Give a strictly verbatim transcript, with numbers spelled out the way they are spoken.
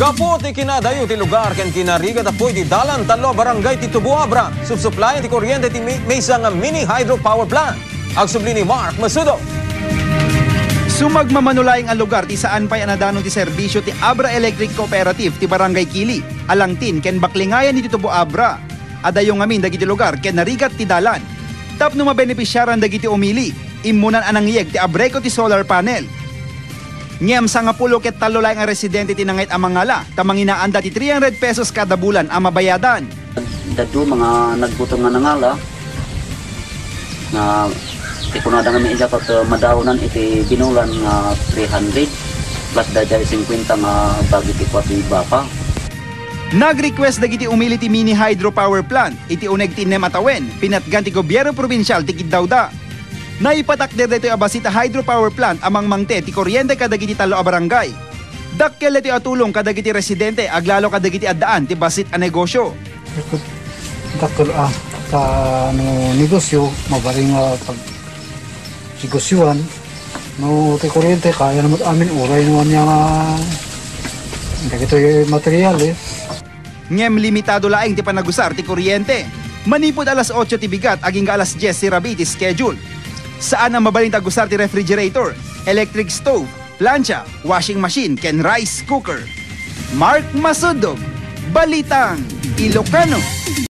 Gapu ti kinadayo ti lugar ken kinarigat a puy ti dalan tallo a barangay ti Tubo Abra, supsuplayan ti kuryente ti mi-, maysa nga mini hydro power plant. Agsubli ni Mark Masudo. Sumagmamano laeng a lugar ti saan pay a nadanon ti serbisio ti Abra Electric Cooperative ti Barangay Kili, Alangtin ken Baklingayan iti Tubo Abra. Adayo ngamin dagiti lugar ken narigat ti dalan. Tapno mabenepisiaran dagiti umili, immunan a nangyeg ti abreko ti solar panel. Ngem sangapulo ket tallo laeng a residente ti nangngegda a mangala ta manginaanda ti three hundred pesos kada bulan a mabayadan. Daduma nga nagbutong nga nangala nga ti kunada nga miigat, uh, madaonan iti binulan nga three hundred plus daydiay fifty nga bagi ti kua ti baka. Nag-request dagiti umili ti mini hydro power plant iti uneg ti innem a tawen, pinatgan ti gobyerno probinsial ti kiddawda. Naipatakder daytoy a bassit a hydro power plant a mangmangted ti kuryente kadagiti tallo a barangay. Dakkel daytoy a tulong kadagiti residente aglalo kadagiti addaan ti bassit a negosyo. Dakkel a, ta no negosyo, mabalin nga pag negosyoan. No ti kuryente, kaya naman amin uray no anya nga dagitoy material eh. Ngem limitado laeng ti panagusar ti kuryente. Manipud alas otso ti bigat agingga alas dies ti rabii ti schedule. Saan a mabalin ti agusar ti refrigerator, electric stove, plancha, washing machine, ken rice cooker. Mark Masudog, Balitang Ilocano.